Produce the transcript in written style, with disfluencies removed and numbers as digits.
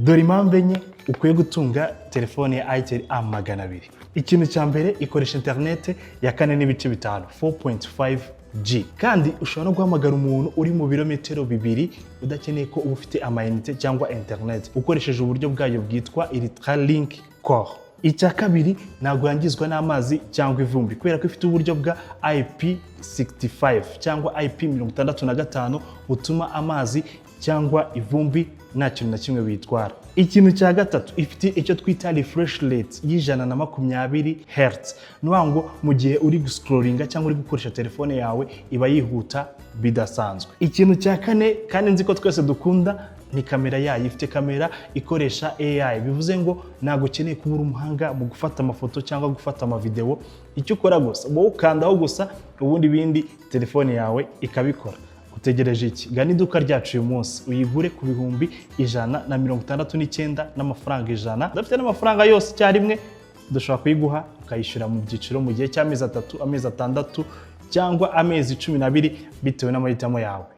Dore impamvu 4 ukwiye gutunga telefone ya Itel A200. Ikintu cya mbere, ikoresha interinete ya 4.5, 4.5G, kandi ushobora no guhamagara umuntu uri mu birometero 2 udakeneye ko uba ufite amayinite cyangwa interinete, ukoresheje uburyo bwayo bwitwa Ultralink Core. Icya kabiri, ntabwo yangizwa n'amazi cyangwa ivumbi kubera ko ifite uburyo bwa IP65 cyangwa IP65 butuma amazi cyangwa ivumbi nta kintu na kimwe bitwara. Ikintu cya gatatu, ifite icyo twita refresh rate y'120 Hz. Ni ukuvuga ngo mu gihe uri guscrollinga cyangwa uri gukoresha telefone yawe, iba yihuta bidasanzwe. Ikintu cya kane, kandi nzi ko twese dukunda, ni kamera yayo. Ifite kamera ikoresha AI, bivuze ngo ntabwo ukeneye kuba uri umuhanga mu gufata amafoto cyangwa gufata amavideo. Icyo ukora gusa, wowe ukandaho gusa, ubundi ibindi telefone yawe ikabikora. Utegereje iki? Gana iduka ryacu uyu munsi uyigure ku 169,100 n'amafaranga. Udafite n'amafaranga yose icyarimwe, dushobora kuyiguha ukayishyura mu byiciro mu gihe cy'amezi 3, amezi 6 cyangwa amezi 12, bitewe n'amahitamo yawe.